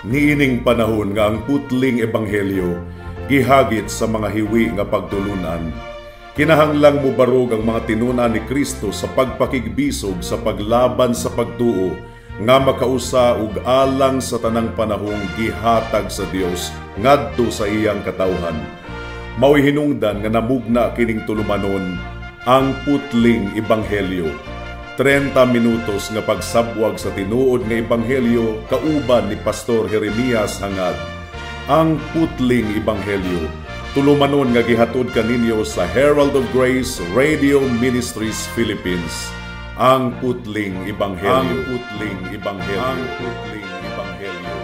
Niining panahon nga ang putling ebanghelyo gihagit sa mga hiwi nga pagtulunan, kinahanglang mobarog ang mga tinun-an ni Kristo sa pagpakigbisog sa paglaban sa pagtuo nga makausa ug alang sa tanang panahong gihatag sa Dios ngadto sa iyang katawhan. Mao'y hinungdan nga namugna kining tulumanon, ang putling ebanghelyo. 30 minutos nga pagsabwag sa tinuod nga ebanghelyo kauban ni Pastor Jeremias Hangad. Ang putling ebanghelyo, tulumanon nga gihatod kaninyo sa Herald of Grace Radio Ministries Philippines. Ang putling ebanghelyo. Ang putling ebanghelyo. Ang putling ebanghelyo.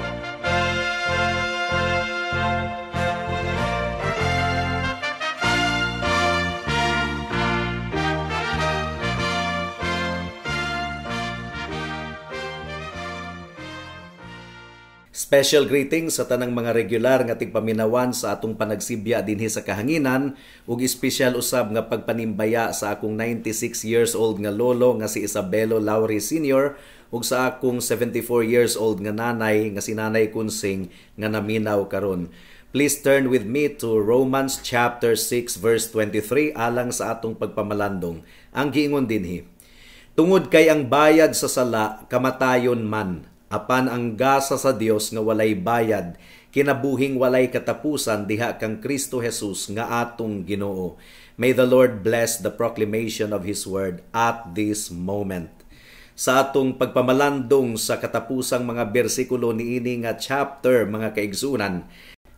Special greetings sa tanang mga regular nga tigpaminawan sa atong panagsibya dinhi sa kahanginan ug espesyal usab nga pagpanimbaya sa akong 96 years old nga lolo nga si Isabelo Lauri Sr. ug sa akong 74 years old nga nanay nga si Nanay Kunsing nga naminaw karon. Please turn with me to Romans chapter 6 verse 23 alang sa atong pagpamalandong. Ang giingon dinhi: Tungod kay ang bayad sa sala kamatayon man, apan ang gasa sa Dios nga walay bayad, kinabuhing walay katapusan diha kang Kristo Jesus nga atong Ginoo. May the Lord bless the proclamation of His word at this moment. Sa atong pagpamalandong sa katapusang mga bersikulo niini nga chapter, mga kaigsunan,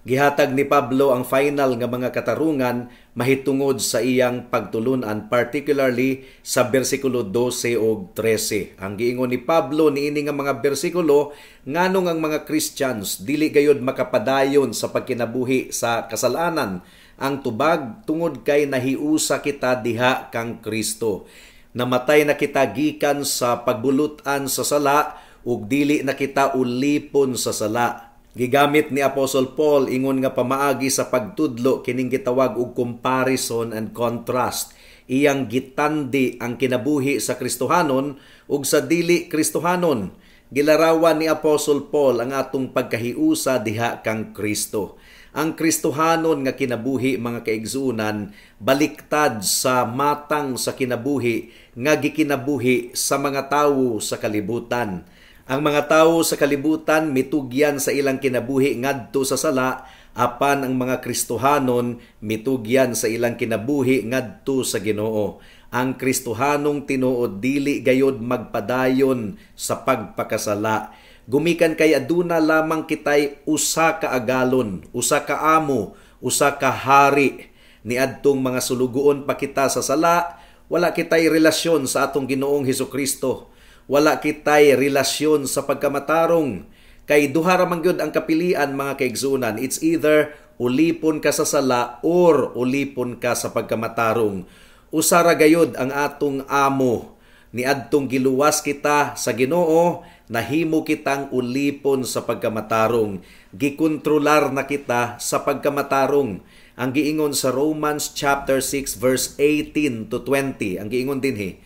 gihatag ni Pablo ang final nga mga katarungan mahitungod sa iyang pagtulunan, particularly sa bersikulo 12 ug 13. Ang giingon ni Pablo niini nga mga bersikulo, nganong ang mga Christians dili gayud makapadayon sa pagkinabuhi sa kasalanan. Ang tubag tungod kay nahiusa kita diha kang Kristo. Namatay na kita gikan sa pagbulutan sa sala ug dili na kita ulipon sa sala. Gigamit ni Apostle Paul ingon nga pamaagi sa pagtudlo kining gitawag og comparison and contrast. Iyang gitandi ang kinabuhi sa Kristohanon ug sa dili Kristohanon. Gilarawan ni Apostle Paul ang atong pagkahiusa diha kang Kristo. Ang Kristohanon nga kinabuhi, mga kaigsuonan, baliktad sa matang sa kinabuhi nga gikinabuhi sa mga tawo sa kalibutan. Ang mga tawo sa kalibutan mitugyan sa ilang kinabuhi ngadto sa sala, apan ang mga Kristohanon mitugyan sa ilang kinabuhi ngadto sa Ginoo. Ang Kristohanong tinuod dili gayod magpadayon sa pagpakasala. Gumikan kay aduna lamang kitay usa ka agalon, usa ka amo, usa ka hari. Niadtong mga sulugoon pa kita sa sala, wala kitay relasyon sa atong Ginoong Hesukristo. Wala kitay relasyon sa pagkamatarong. Kay duha ra man gyud ang kapilian, mga kaigsunan. It's either ulipon ka sa sala or ulipon ka sa pagkamatarong. Usa ra gayud ang atong amo. Niadtong giluwas kita sa Ginoo, nahimo kitang ulipon sa pagkamatarong. Gikontrolar na kita sa pagkamatarong. Ang giingon sa Romans chapter 6 verse 18 to 20, ang giingon dinhi: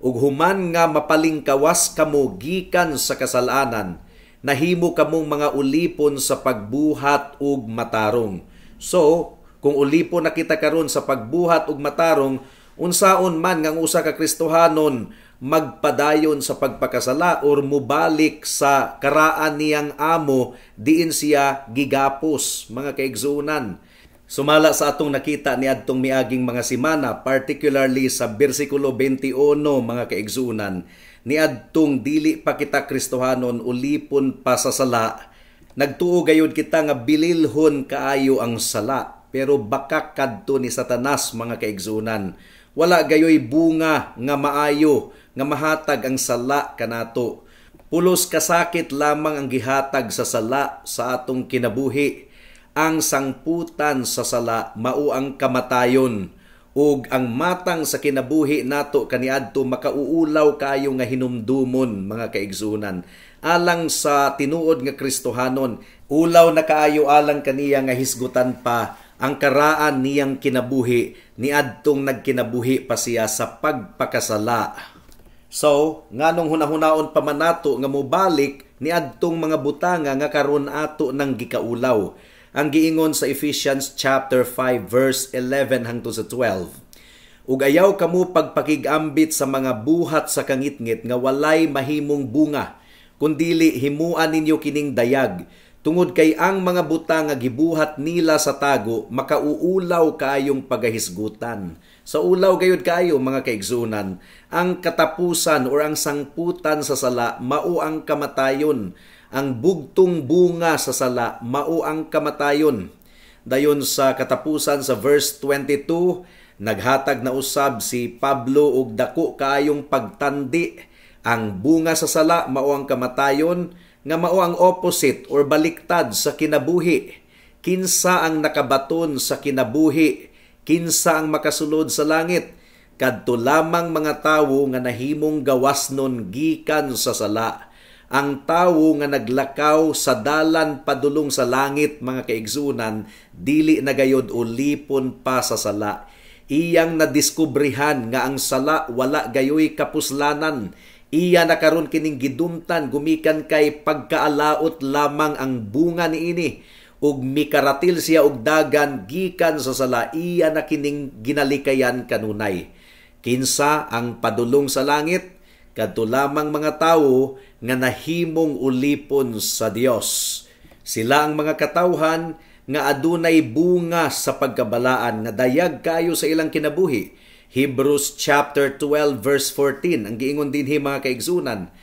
Ug human nga mapalingkawas kamo gikan sa kasalanan, nahimo kamong mga ulipon sa pagbuhat ug matarong. So, kung ulipon na kita karon sa pagbuhat ug matarong, unsaon man nga ang usa ka Kristohanon magpadayon sa pagpakasala or mubalik sa karaan niyang amo, diin siya gigapos, mga kaigsuonan. Sumala sa atong nakita ni adtong miaging mga simana, particularly sa bersikulo 21, mga kaigsuonan, niadtong dili pa kita Kristohanon, ulipon pa sa sala, nagtuo gayud kita nga bililhon kaayo ang sala, pero baka kadto ni Satanas, mga kaigsuonan. Wala gayoy bunga nga maayo nga mahatag ang sala kanato. Pulos kasakit lamang ang gihatag sa sala sa atong kinabuhi. Ang sangputan sa sala mao ang kamatayon, ug ang matang sa kinabuhi nato kaniadto makauulaw kaayo nga hinumdumon, mga kaigsunan. Alang sa tinuod nga Kristohanon, ulaw na kaayo alang kaniya nga hisgutan pa ang karaan niyang kinabuhi niadtong nagkinabuhi pa siya sa pagpakasala. So, nganong hunahunaon pa man nato nga mobalik niadtong mga butanga nga karon ato nang gikaulaw. Ang giingon sa Ephesians chapter 5 verse 11 hangtod sa 12. Ug ayaw kamo pagpakigambit sa mga buhat sa kangitngit nga walay mahimong bunga, kundili himuan ninyo kining dayag, tungod kay ang mga butang nga gibuhat nila sa tago makauulaw kaayong pagahisgutan. Sa ulaw gayud kaayo, mga kaigsuonan, ang katapusan or ang sangputan sa sala mao ang kamatayon. Ang bugtong bunga sa sala mao ang kamatayon. Dayon sa katapusan sa verse 22, naghatag na usab si Pablo og dako kaayong pagtandi. Ang bunga sa sala mao ang kamatayon, nga mao ang opposite or baliktad sa kinabuhi. Kinsa ang nakabaton sa kinabuhi? Kinsa ang makasulod sa langit? Kadto lamang mga tawo nga nahimong gawasnon gikan sa sala. Ang tawo nga naglakaw sa dalan padulong sa langit, mga kaigsunan, dili na gayod ulipon pa sa sala. Iyang nadiskubrihan nga ang sala wala gayoy kapuslanan. Iya na karon kining gidumtan gumikan kay pagkaalaot lamang ang bunga niini. Ug mikaratil siya og dagan gikan sa sala, iya na kining ginalikayan kanunay. Kinsa ang padulong sa langit? Kadto lamang mga tawo nga nahimong ulipon sa Dios. Sila ang mga katawhan nga adunay bunga sa pagkabalaan nga dayag kayo sa ilang kinabuhi. Hebrews chapter 12 verse 14 ang giingon dinhi, mga kaigsunan: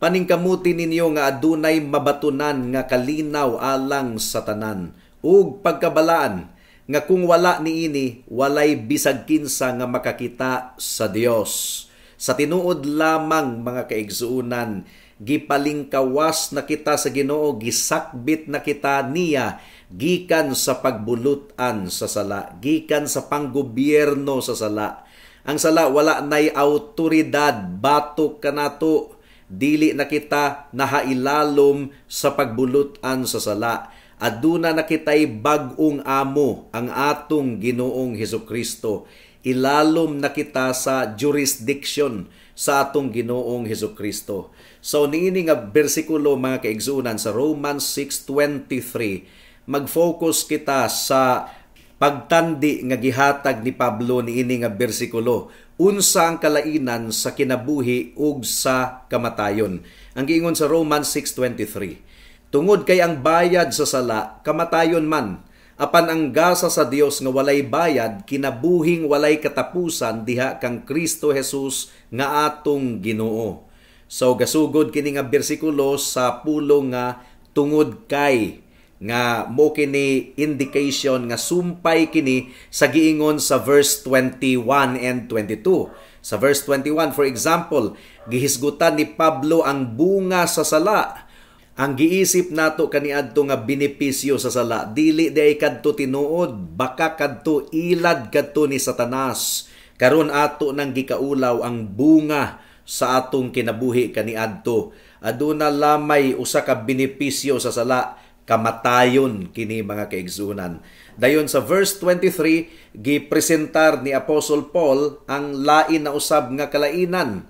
"Paningkamuti ninyo nga adunay mabatunan nga kalinaw alang sa tanan ug pagkabalaan, nga kung wala niini, walay bisag kinsa nga makakita sa Dios." Sa tinuod lamang, mga kaigsuonan, gipalingkawas na kita sa Ginoo, gisakbit na kita niya gikan sa pagbulutan sa sala, gikan sa panggobyerno sa sala. Ang sala wala nay autoridad batok kanato. Dili na kita nahailalom sa pagbulutan sa sala. Aduna na kitay bag-ong amo, ang atong Ginoong Hesus Kristo. Ilalom na kita sa jurisdiction sa atong Ginoong Hesus Kristo. So niini nga bersikulo, mga kaigsuonan, sa Romans 6:23, mag-focus kita sa pagtandi nga gihatag ni Pablo niini nga bersikulo. Unsa ang kalainan sa kinabuhi ug sa kamatayon? Ang giingon sa Romans 6:23: "Tungod kay ang bayad sa sala kamatayon man, apan ang gasa sa Dios nga walay bayad kinabuhing walay katapusan diha kang Kristo Jesus nga atong Ginoo." So gasugod kini nga bersikulo sa pulong nga "tungod kay", nga mo kini indication nga sumpay kini sa giingon sa verse 21 and 22. Sa verse 21, for example, gihisgutan ni Pablo ang bunga sa sala. Ang giisip nato kaniadto nga benepisyo sa sala, dili diay kadto tinuod, baka kadto ilad kadto ni Satanas. Karon ato nang gikaulaw ang bunga sa atong kinabuhi kaniadto. Aduna lamay usa ka benepisyo sa sala, kamatayon kini, mga kaigsunan. Dayon sa verse 23, gipresentar ni Apostle Paul ang lain na usab nga kalainan.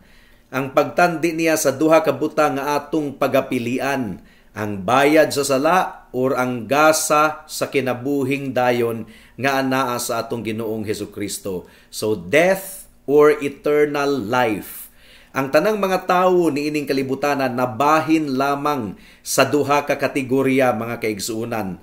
Ang pagtandi niya sa duha ka butang nga atong pagapilian, ang bayad sa sala or ang gasa sa kinabuhing dayon nga anaa sa atong Ginoong Hesus Kristo. So death or eternal life. Ang tanang mga tawo niining kalibutanan nabahin lamang sa duha ka kategorya, mga kaigsuonan.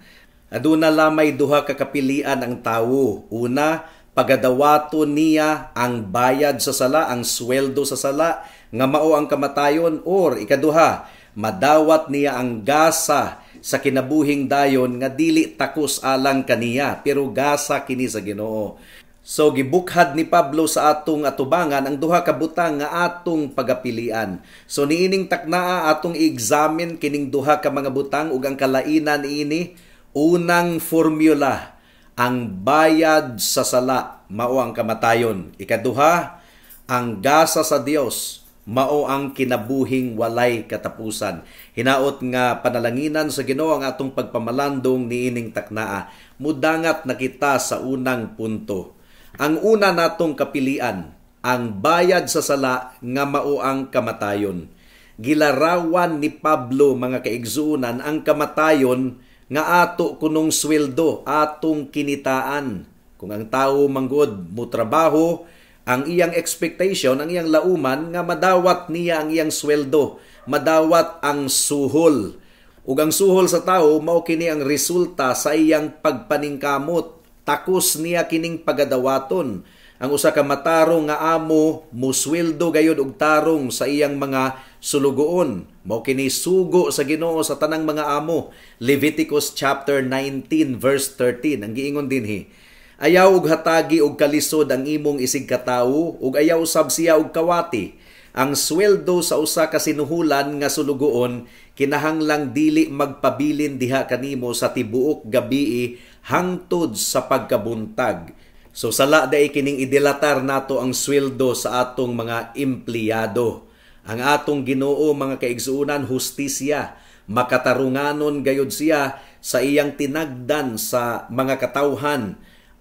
Aduna lamay duha ka kapilian ang tawo. Una, pagadawaton niya ang bayad sa sala, ang sweldo sa sala nga mao ang kamatayon, or ikaduha, madawat niya ang gasa sa kinabuhing dayon nga dili takos alang kaniya pero gasa kini sa Ginoo. So gibukhad ni Pablo sa atong atubangan ang duha ka butang nga atong pagapilian. So niining taknaa, atong i-examine kining duha ka mga butang ug ang kalainan niini. Unang formula, ang bayad sa sala mao ang kamatayon. Ikaduha, ang gasa sa Dios mao ang kinabuhing walay katapusan. Hinaot nga panalanginan sa Ginoo ang atong pagpamalandong niining taknaa. Mudangat na kita sa unang punto. Ang una natong kapilian, ang bayad sa sala nga mao ang kamatayon. Gilarawan ni Pablo, mga kaigsuonan, ang kamatayon nga ato kunong sweldo, atong kinitaan. Kung ang tao manggod mo trabaho, ang iyang expectation, ang iyang lauman nga madawat niya ang iyang sweldo, madawat ang suhol. Ug ang suhol sa tao mao kini ang resulta sa iyang pagpaningkamot. Takos niya kining pagadawaton. Ang usa ka matarong nga amo musweldo gayud og tarong sa iyang mga sulugoon. Mao kini sugo sa Ginoo sa tanang mga amo. Leviticus chapter 19 verse 13 ang giingon dinhi. Ayaw og hatagi og kalisod ang imong isig katawo ug ayaw usab siya og kawati. Ang sweldo sa usa ka sinuhulan nga sulugoon kinahanglang dili magpabilin diha kanimo sa tibuok gabii hangtod sa pagkabuntag. So sala dai kining idilatar nato ang sweldo sa atong mga empleyado. Ang atong Ginoo, mga kaigsuonan, hustisya, makatarunganon gayud siya sa iyang tinagdan sa mga katawhan.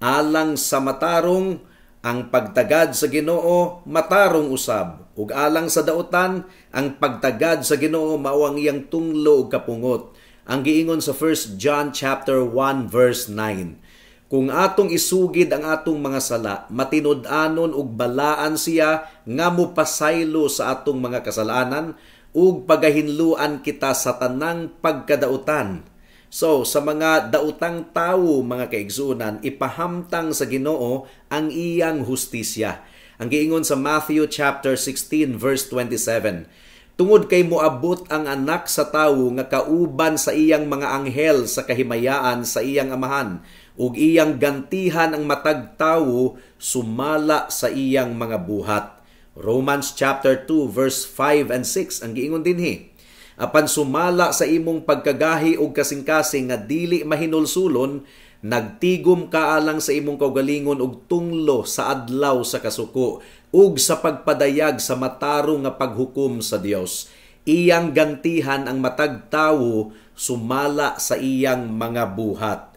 Alang sa matarong, ang pagtagad sa Ginoo matarong usab, ug alang sa dautan, ang pagtagad sa Ginoo mao ang iyang tunglo ug kapungot. Ang giingon sa 1 John chapter 1 verse 9. Kung atong isugid ang atong mga sala, matinud-anon ug balaan siya nga mopasaylo sa atong mga kasalanan ug pagahinluan kita sa tanang pagkadautan. So, sa mga dautang tawo, mga kaigsuonan, ipahamtang sa Ginoo ang iyang hustisya. Ang giingon sa Matthew chapter 16 verse 27, tungod kay moabot ang Anak sa Tawo nga kauban sa iyang mga anghel sa kahimayaan sa iyang Amahan, ug iyang gantihan ang matag tawo sumala sa iyang mga buhat. Romans chapter 2 verse 5 and 6 ang giingon dinhi. Apan sumala sa imong pagkagahi og kasing-kasing nga dili mahinulsulon, nagtigom ka alang sa imong kaugalingon og tunglo sa adlaw sa kasuko ug sa pagpadayag sa matarong nga paghukom sa Dios. Iyang gantihan ang matag tawo sumala sa iyang mga buhat.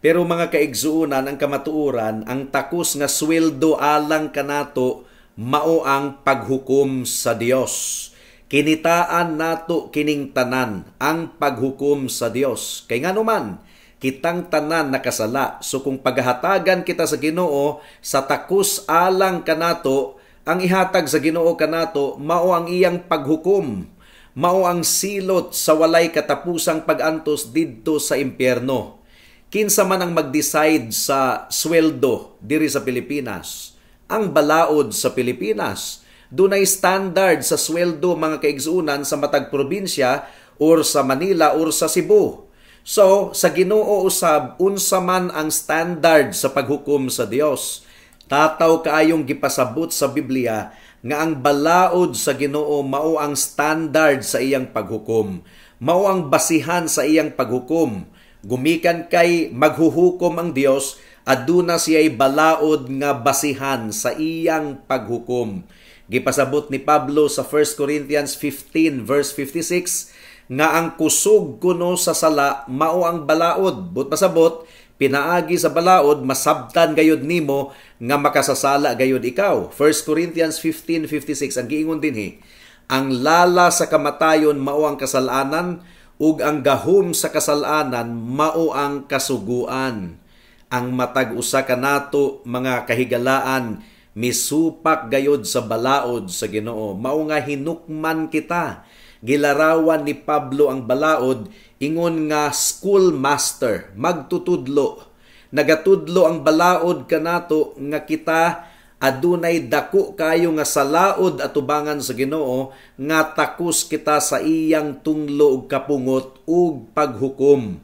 Pero mga kaigsuonan, ang kamatuoran, ang takos nga sweldo alang kanato mao ang paghukom sa Dios. Kinitaan nato kining tanan ang paghukom sa Dios. Kay nganuman, kitang tanan nakasala. So kung paghatagan kita sa Ginoo sa takos alang kanato, ang ihatag sa Ginoo kanato mao ang iyang paghukom. Mao ang silot sa walay katapusang pagantos didto sa impyerno. Kinsa man ang mag-decide sa sweldo diri sa Pilipinas? Ang balaod sa Pilipinas. Dunay standard sa sweldo, mga kaigsuonan, sa matag probinsya or sa Manila or sa Cebu. So, sa Ginoo usab, unsa man ang standard sa paghukom sa Dios. Tataw kaayong gipasabot sa Biblia nga ang balaod sa Ginoo mao ang standard sa iyang paghukom. Mao ang basihan sa iyang paghukom. Gumikan kay maghuhukom ang Dios, aduna siya'y balaod nga basihan sa iyang paghukom. Gipasabot ni Pablo sa 1 Corinthians 15 verse 56 nga ang kusog kuno sa sala mao ang balaod. But pasabot, pinaagi sa balaod masabtan gayud nimo nga makasasala gayud ikaw. 1 Corinthians 15:56 ang giingon dinhi. Ang lala sa kamatayon mao ang kasalanan, ug ang gahom sa kasalanan mao ang kasuguan. Ang matag usa kanato, mga kahigalaan, misupak gayod sa balaod sa Ginoo. Mao nga hinukman kita. Gilarawan ni Pablo ang balaod ingon nga schoolmaster, magtutudlo. Nagatudlo ang balaod kanato nga kita adunay dako kayo nga salaod atubangan sa Ginoo nga takos kita sa iyang tunglo ug kapungot ug paghukom.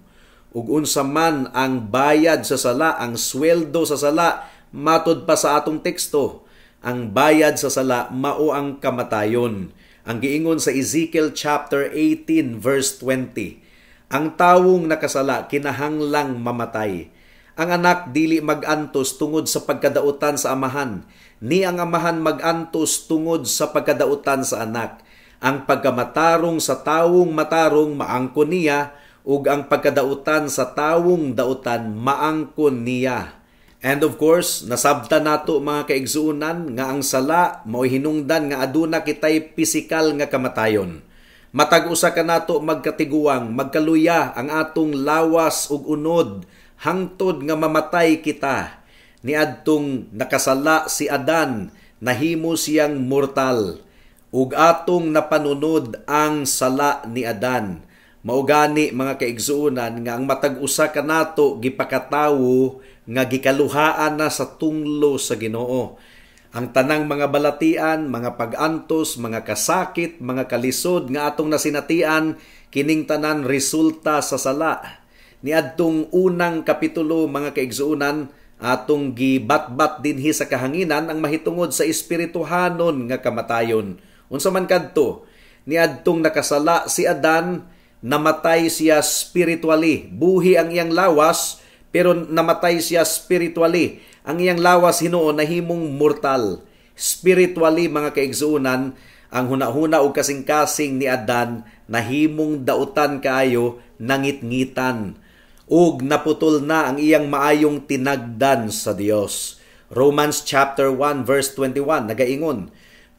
Ug unsa man ang bayad sa sala, ang sweldo sa sala, matod pa sa atong teksto, ang bayad sa sala mao ang kamatayon. Ang giingon sa Ezekiel chapter 18 verse 20, ang tawong nakasala kinahanglang mamatay. Ang anak dili magantos tungod sa pagkadautan sa amahan, ni ang amahan magantos tungod sa pagkadautan sa anak. Ang pagkamatarong sa tawong matarong maangkon niya, ug ang pagkadautan sa tawong dautan maangkon niya. And of course, nasabtan nato, mga kaigsuonan, nga ang sala mao'y hinungdan nga aduna kitay pisikal nga kamatayon. Matag usa kanato magkatiguang, magkaluya ang atong lawas ug unod hangtod nga mamatay kita. Niadtong nakasala si Adan, nahimo siyang mortal, ug atong napanunod ang sala ni Adan. Mao gani, mga kaigsuonan, nga ang matag usa kanato gipakatawo nga gikaluhaan na sa tunglo sa Ginoo. Ang tanang mga balatian, mga pag-antos, mga kasakit, mga kalisod nga atong nasinatian, kining tanan resulta sa sala. Niadtong unang kapitulo, mga kaigsuonan, atong gibatbat dinhi sa kahanginan ang mahitungod sa espirituhanon nga kamatayon. Unsa man kadto? Niadtong nakasala si Adan, namatay siya spiritually. Buhi ang iyang lawas, pero namatay siya spiritually. Ang iyang lawas hinuon nahimong mortal. Spiritually, mga kaigsuonan, ang hunahuna og kasing-kasing ni Adan nahimong dautan kaayo, nangitngitan, ug naputol na ang iyang maayong tinagdan sa Dios. Romans chapter 1 verse 21 nagaingon,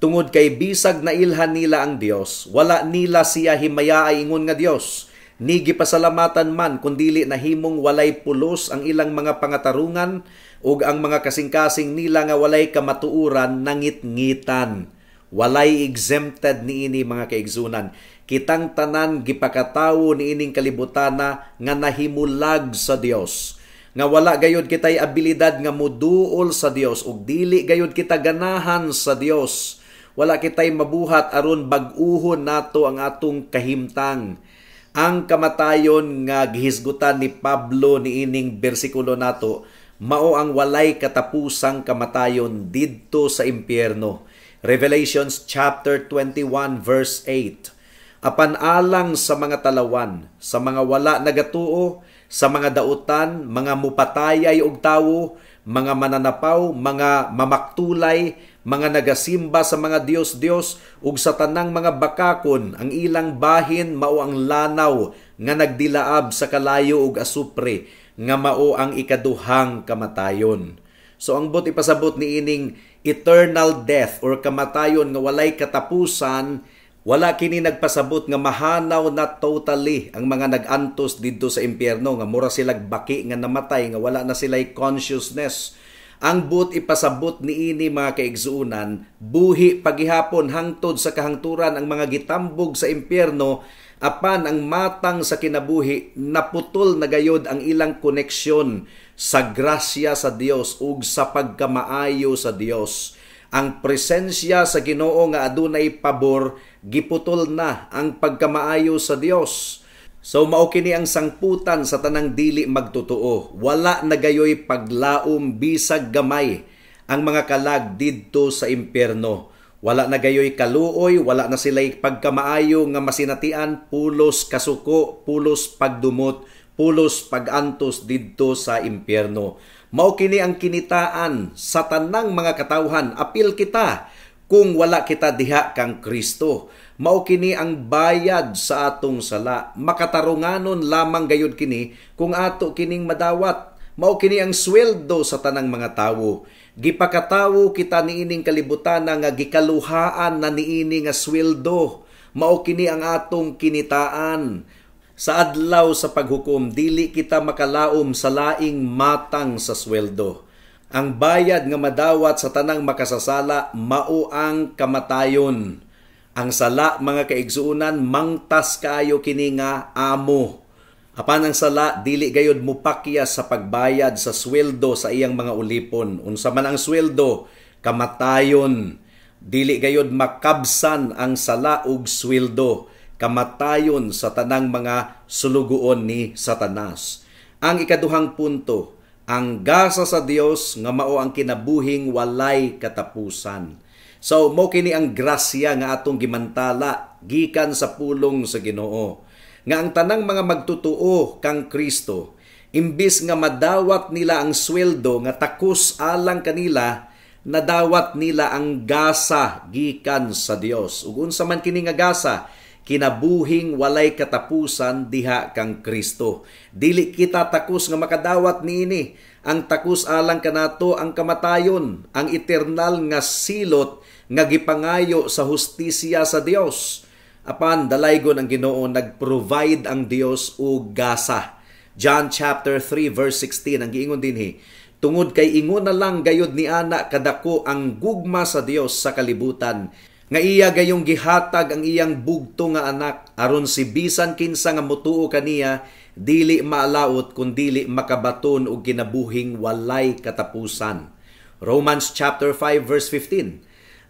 "Tungod kay bisag nailhan nila ang Dios, wala nila siya himayaa ingon nga Dios, ni gipasalamatan man, kundili nahimong walay pulos ang ilang mga pangatarungan, ug ang mga kasing-kasing nila nga walay kamatuoran nangitngitan." Walay exempted niini, mga kaigsuonan. Kitang tanan gipakatawo niining kalibutana nga nahimulag sa Dios, nga wala gayud kitay abilidad nga muduol sa Dios ug dili gayud kita ganahan sa Dios. Wala kitay mabuhat aron bag-uhon nato ang atong kahimtang. Ang kamatayon nga gihisgutan ni Pablo niining bersikulo nato mao ang walay katapusang kamatayon didto sa impyerno. Revelations chapter 21 verse 8. "Apan alang sa mga talawan, sa mga wala nagatuo, sa mga dautan, mga mupatayay og tawo, mga mananapaw, mga mamaktulay, mga nagasimba sa mga dios-dios ug sa tanang mga bakakon, ang ilang bahin mao ang lanaw nga nagdilaab sa kalayo ug asupre, nga mao ang ikaduhang kamatayon." So ang buot ipasabot ni ining eternal death or kamatayon nga walay katapusan, wala kini nagpasabot nga mahanaw na totally ang mga nag-antos didto sa impyerno, nga mura silag baki nga namatay nga wala na sila'y consciousness. Ang buot ipasabot niini, mga kaigsuonan, buhi pagihapon hangtod sa kahangturan ang mga gitambog sa impyerno, apan ang matang sa kinabuhi, naputol na gayod ang ilang koneksyon sa grasya sa Dios ug sa pagkamaayo sa Dios. Ang presensya sa Ginoo nga adunay pabor, giputol na ang pagkamaayo sa Dios. So mao kini ang sangputan sa tanang dili magtotoo. Wala na gayoy paglaom bisag gamay ang mga kalag didto sa impyerno. Wala na gayoy kaluoy, wala na sila'y pagkamaayo nga masinatian, pulos kasuko, pulos pagdumot, pulos pagantos didto sa impyerno. Mao kini ang kinitaan sa tanang mga katawhan, apil kita kung wala kita diha kang Kristo. Mao kini ang bayad sa atong sala. Makatarunganon lamang gayud kini kung ato kining madawat. Mao kini ang sweldo sa tanang mga tawo. Gipakatawo kita niining kalibutan nga gikaluhaan na niini nga sweldo. Mao kini ang atong kinitaan. Sa adlaw sa paghukom, dili kita makalaom sa laing matang sa sweldo. Ang bayad nga madawat sa tanang makasasala mao ang kamatayon. Ang sala, mga kaigsuonan, mangtas kaayo kini nga amo. Apan ang sala dili gayod mupakya sa pagbayad sa sweldo sa iyang mga ulipon. Unsa man ang sweldo? Kamatayon. Dili gayod makabsan ang sala og sweldo. Kamatayon sa tanang mga sulugoon ni Satanas. Ang ikaduhang punto, ang gasa sa Dios nga mao ang kinabuhing walay katapusan. So mao kini ang grasya nga atong gimantala gikan sa pulong sa Ginoo, nga ang tanang mga magtutuo kang Kristo, imbis nga madawat nila ang sweldo nga takos alang kanila, nadawat nila ang gasa gikan sa Dios. Ug unsa man kini nga gasa? Kinabuhing walay katapusan diha kang Kristo. Dili kita takos nga makadawat niini. Ang takos alang kanato ang kamatayon, ang eternal nga silot nga gipangayo sa hustisya sa Dios. Apan dalaygon ang Ginoo, nag-provide ang Dios og gasa. John chapter 3 verse 16 ang giingon dinhi, "Tungod kay ingon na lang gayud ni ana kadako ang gugma sa Dios sa kalibutan nga iya gayong gihatag ang iyang bugto nga anak, aron si bisan kinsa nga motuo kaniya dili maalaot kun dili makabaton og kinabuhing walay katapusan." Romans chapter 5 verse 15,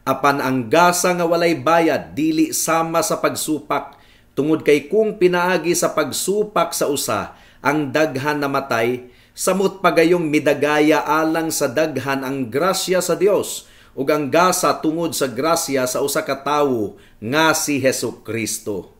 "Apan ang gasa nga walay bayad dili sama sa pagsupak, tungod kay kung pinaagi sa pagsupak sa usa ang daghan namatay, samot pagayong midagaya alang sa daghan ang grasya sa Dios ug ang gasa tungod sa grasya sa usa ka tawo nga si Hesus Kristo."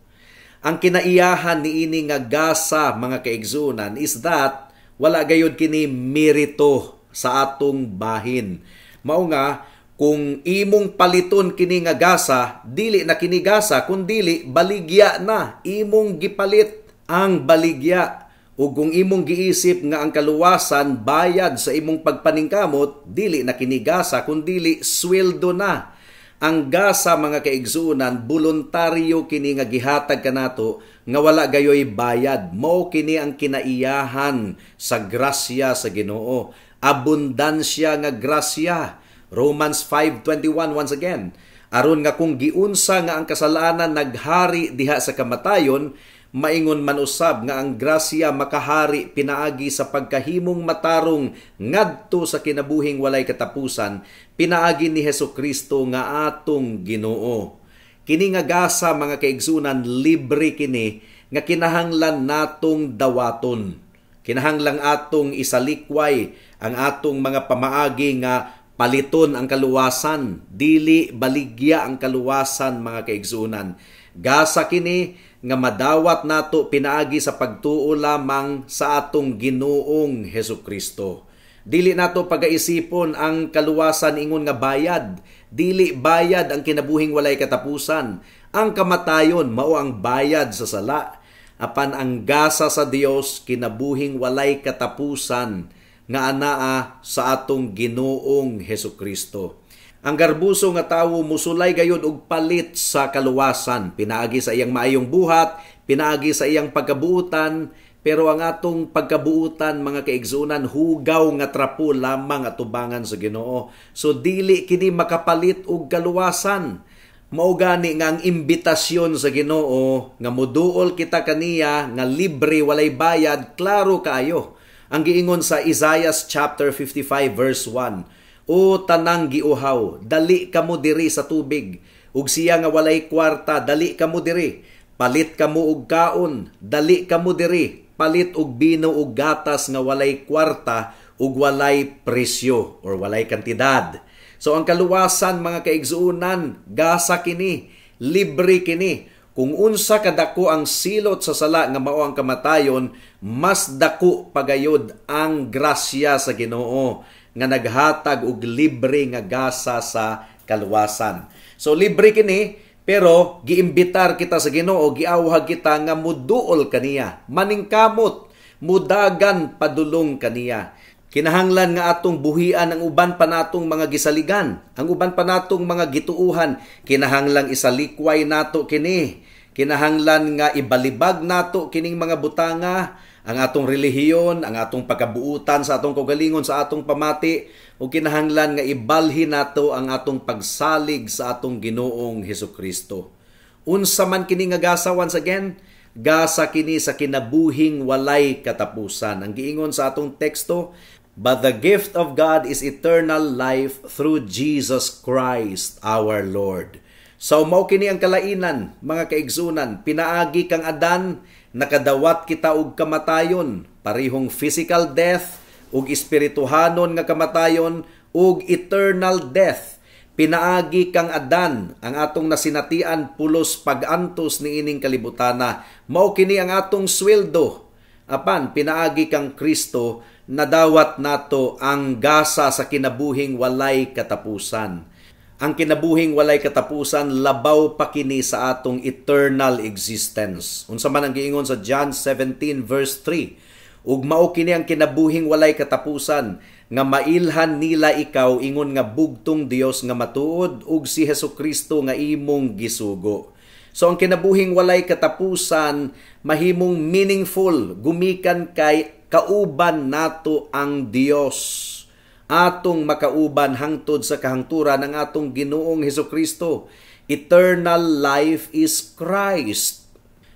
Ang kinaiyahan niini nga gasa, mga kaigsuonan, is that wala gayud kini merito sa atong bahin. Mao nga kung imong paliton kini nga gasa, dili na kini gasa kun dili baligya na, imong gipalit ang baligya. Ug kung imong giisip nga ang kaluwasan bayad sa imong pagpaningkamot, dili na kini gasa kun dili sweldo na. Ang gasa, mga kaigsuonan, voluntaryo kini nga gihatag kanato nga wala gayoy bayad. Mao kini ang kinaiyahan sa grasya sa Ginoo. Abundansya nga grasya. Romans 5:21 once again. "Aron nga kung giunsa nga ang kasalanan naghari diha sa kamatayon, maingon man usab nga ang grasya makahari pinaagi sa pagkahimong matarong ngadto sa kinabuhing walay katapusan pinaagi ni Hesus Kristo nga atong Ginoo." Kini nga gasa, mga kaigsunan, libre kini nga kinahanglan natong dawaton. Kinahanglang atong isalikway ang atong mga pamaagi nga paliton ang kaluwasan. Dili baligya ang kaluwasan, mga kaigsunan. Gasa kini nga madawat nato pinaagi sa pagtuo lamang sa atong Ginoong Hesus Kristo. Dili nato pagaisipon ang kaluwasan ingon nga bayad. Dili bayad ang kinabuhing walay katapusan. Ang kamatayon mao ang bayad sa sala. Apan ang gasa sa Dios, kinabuhing walay katapusan nga anaa sa atong Ginoong Hesus Kristo. Ang garbuso nga tawo musulay gayud og palit sa kaluwasan pinaagi sa iyang maayong buhat, pinaagi sa iyang pagkabuutan, pero ang atong pagkabuutan, mga kaigsunan, hugaw nga trapo lamang atubangan sa Ginoo. So dili kini makapalit og kaluwasan. Mao gani nga ang imbitasyon sa Ginoo nga muduol kita kaniya nga libre, walay bayad, klaro kaayo. Ang giingon sa Isaiah chapter 55 verse 1, "O tanang giuhaw, dali kamo diri sa tubig. Ug siya nga walay kwarta, dali kamo diri. Palit kamo og kaon, dali kamo diri. Palit og bino ug gatas nga walay kwarta ug walay presyo or walay kantidad." So ang kaluwasan, mga kaigsuonan, gasa kini, libre kini. Kung unsa kadako ang silot sa sala nga mao ang kamatayon, mas dako pagayod ang grasya sa Ginoo nga naghatag og libre nga gasa sa kaluwasan. So libre kini, pero giimbitar kita sa Ginoo, giawhag kita nga muduol kaniya, maningkamot, mudagan padulong kaniya. Kinahanglan nga atong buhian ang uban pa natong mga gisaligan, ang uban pa natong mga gituuhan. Kinahanglang isalikway nato kini. Kinahanglan nga ibalibag nato kining mga butanga, ang atong relihiyon, ang atong pagkabuutan sa atong kaugalingon, sa atong pamati, ug kinahanglan nga ibalhin nato ang atong pagsalig sa atong Ginoong Hesus Kristo. Unsa man kini nga gasa once again? Gasa kini sa kinabuhing walay katapusan. Ang giingon sa atong teksto, "But the gift of God is eternal life through Jesus Christ our Lord." So mao kini ang kalainan, mga kaigsunan, pinaagi kang Adan nakadawat kita og kamatayon, parihong physical death ug espirituhanon nga kamatayon ug eternal death. Pinaagi kang Adan ang atong nasinatian pulos pag-antos niining kalibutana. Mao kini ang atong sweldo. Apan pinaagi kang Kristo nadawat nato ang gasa sa kinabuhing walay katapusan. Ang kinabuhing walay katapusan, labaw pa kini sa atong eternal existence. Unsa man ang giingon sa John 17 verse 3, "Ug mao kini ang kinabuhing walay katapusan, nga mailhan nila ikaw ingon nga bugtong Dios nga matuod ug si Hesus Kristo nga imong gisugo." So ang kinabuhing walay katapusan mahimong meaningful gumikan kay kauban nato ang Dios. Atong makauban hangtod sa kahangturan ng atong Ginoong Hesukristo. Eternal life is Christ.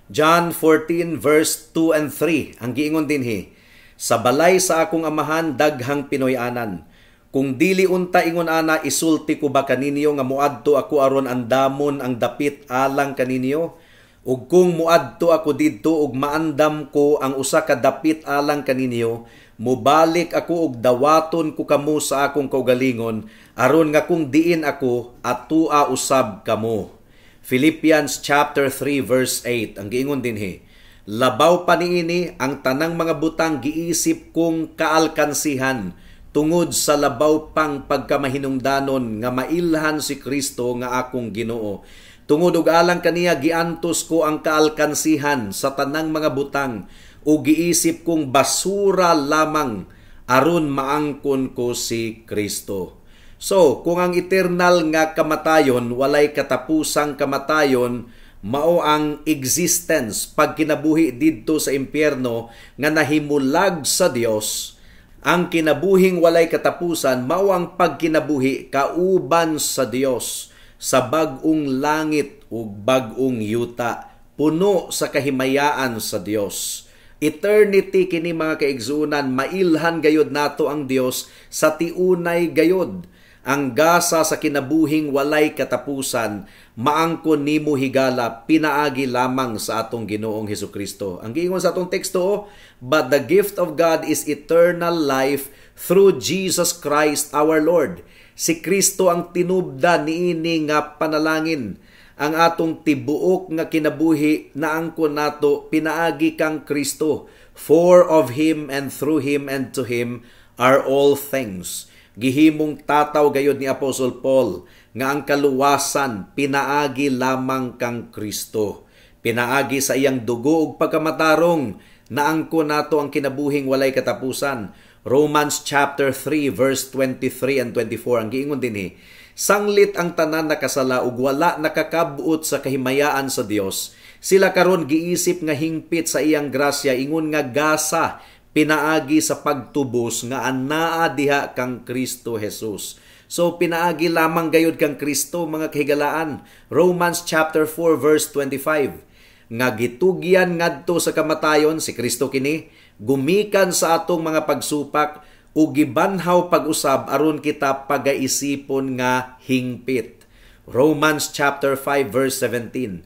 John 14 verse 2 and 3 ang giingon dinhi, "Sa balay sa akong Amahan daghang pinoy-anan. Kung dili unta ingon ana, isulti ko ba kaninyo nga moadto ako aron andamon ang dapit alang kaninyo? Ug kung moadto ako didto ug maandam ko ang usa ka dapit alang kaninyo, mobalik ako ug dawaton ko kamo sa akong kaugalingon, aron nga kung diin ako, atua usab kamo." Philippians chapter 3 verse 8 ang giingon dinhi, "Labaw pa niini, ang tanang mga butang giisip kong kaalkansihan tungod sa labaw pang pagkamahinungdanon nga mailhan si Kristo nga akong Ginoo. Tungod ug alang kaniya giantos ko ang kaalkansihan sa tanang mga butang ug giisip kong basura lamang aron maangkon ko si Kristo." So, kung ang eternal nga kamatayon, walay katapusang kamatayon, mao ang existence pagkinabuhi didto sa impyerno nga nahimulag sa Dios, ang kinabuhing walay katapusan mao ang pagkinabuhi kauban sa Dios sa bag-ong langit ug bag-ong yuta, puno sa kahimayaan sa Dios. Eternity kini, mga kaigsuonan, mailhan gayod nato ang Dios sa tiunay gayod. Ang gasa sa kinabuhing walay katapusan maangkon nimo, higala, pinaagi lamang sa atong Ginoong Hesukristo. Ang giingon sa atong teksto, "But the gift of God is eternal life through Jesus Christ our Lord." Si Kristo ang tinubda niini nga panalangin. Ang atong tibuok nga kinabuhi naangkon nato pinaagi kang Kristo. "For of Him and through Him and to Him are all things." Gihimong tataw gayod ni Apostle Paul nga ang kaluwasan pinaagi lamang kang Kristo. Pinaagi sa iyang dugo ug pagkamatarong naangko nato ang kinabuhing walay katapusan. Romans chapter 3 verse 23 and 24 ang giingon dinhi, "Sanglit ang tanan nakasala ug wala nakakab-ot sa kahimayaan sa Dios, sila karon giisip nga hingpit sa iyang grasya ingon nga gasa pinaagi sa pagtubos nga anaa diha kang Kristo Jesus." So pinaagi lamang gayud kang Kristo, mga kahigalaan. Romans chapter 4 verse 25, nga gitugyan ngadto sa kamatayon, si Kristo kini, gumikan sa atong mga pagsupak ug gibanhaw pag-usab aron kita pagaisipon nga hingpit. Romans chapter 5 verse 17,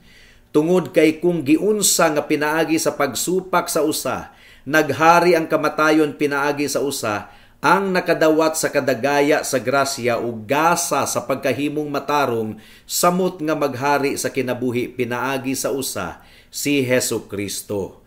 "Tungod kay kung giunsa nga pinaagi sa pagsupak sa usa naghari ang kamatayon pinaagi sa usa, ang nakadawat sa kadagaya sa grasya ug gasa sa pagkahimong matarong samot nga maghari sa kinabuhi pinaagi sa usa, si Hesu Kristo."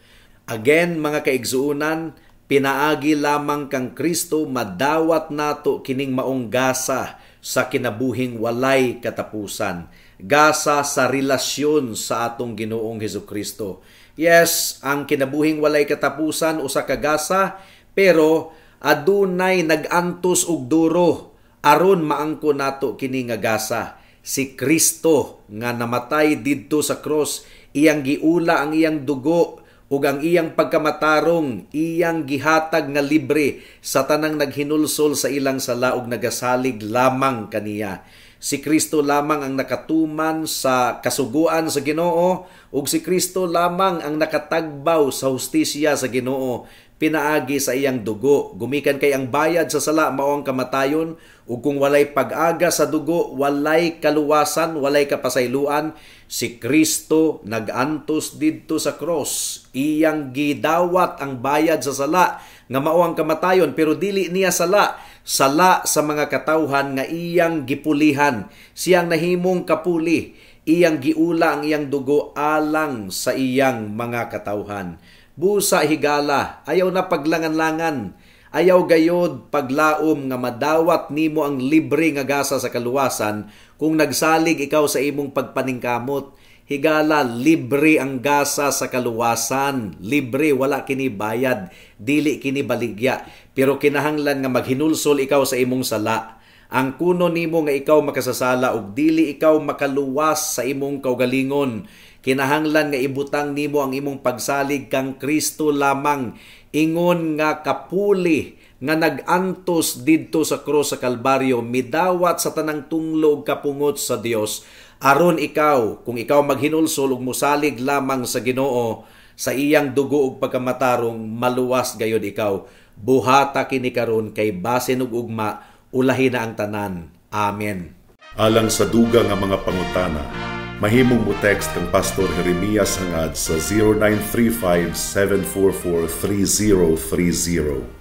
Again, mga kaigsuonan, pinaagi lamang kang Kristo madawat nato kining maong gasa sa kinabuhing walay katapusan. Gasa sa relasyon sa atong Ginoong Hesus Kristo. Yes, ang kinabuhing walay katapusan usa ka gasa, pero adunay nag-antos og duro aron maangko nato kini nga gasa. Si Kristo nga namatay didto sa cross, iyang giula ang iyang dugo ug ang iyang pagkamatarong iyang gihatag nga libre sa tanang naghinulsol sa ilang sala ug nagasalig lamang kaniya. Si Kristo lamang ang nakatuman sa kasuguan sa Ginoo ug si Kristo lamang ang nakatagbaw sa hustisya sa Ginoo pinaagi sa iyang dugo. Gumikan kay ang bayad sa sala mao ang kamatayon, ug kung walay pag-aga sa dugo, walay kaluwasan, walay kapasayloan. Si Kristo nag-antos didto sa cross. Iyang gidawat ang bayad sa sala nga mao ang kamatayon, pero dili niya sala, sala sa mga katawhan nga iyang gipulihan. Siyang nahimong kapuli, iyang giula ang iyang dugo alang sa iyang mga katawhan. Busa, higala, ayaw na paglangan-langan. Ayaw gayod paglaom nga madawat nimo ang libre nga gasa sa kaluwasan kung nagsalig ikaw sa imong pagpaningkamot. Higala, libre ang gasa sa kaluwasan. Libre, wala kini bayad, dili kini baligya. Pero kinahanglan nga maghinulsol ikaw sa imong sala. Ang kuno nimo nga ikaw makasasala ug dili ikaw makaluwas sa imong kaugalingon. Kinahanglan nga ibutang nimo ang imong pagsalig kang Kristo lamang, ingon nga kapuli nga nag-antos didto sa krus sa Kalbaryo, midawat sa tanang tunglo ug kapungot sa Dios, aron ikaw, kung ikaw maghinulsol ug mosalig lamang sa Ginoo sa iyang dugo ug pagkamatarong, maluwas gayud ikaw. Buhata kini karon kay basin ug ugma ulahi na ang tanan. Amen. Alang sa dugang nga mga pangutana, mahimong mo text kang Pastor Jeremias Hangad sa 0935 744 3030.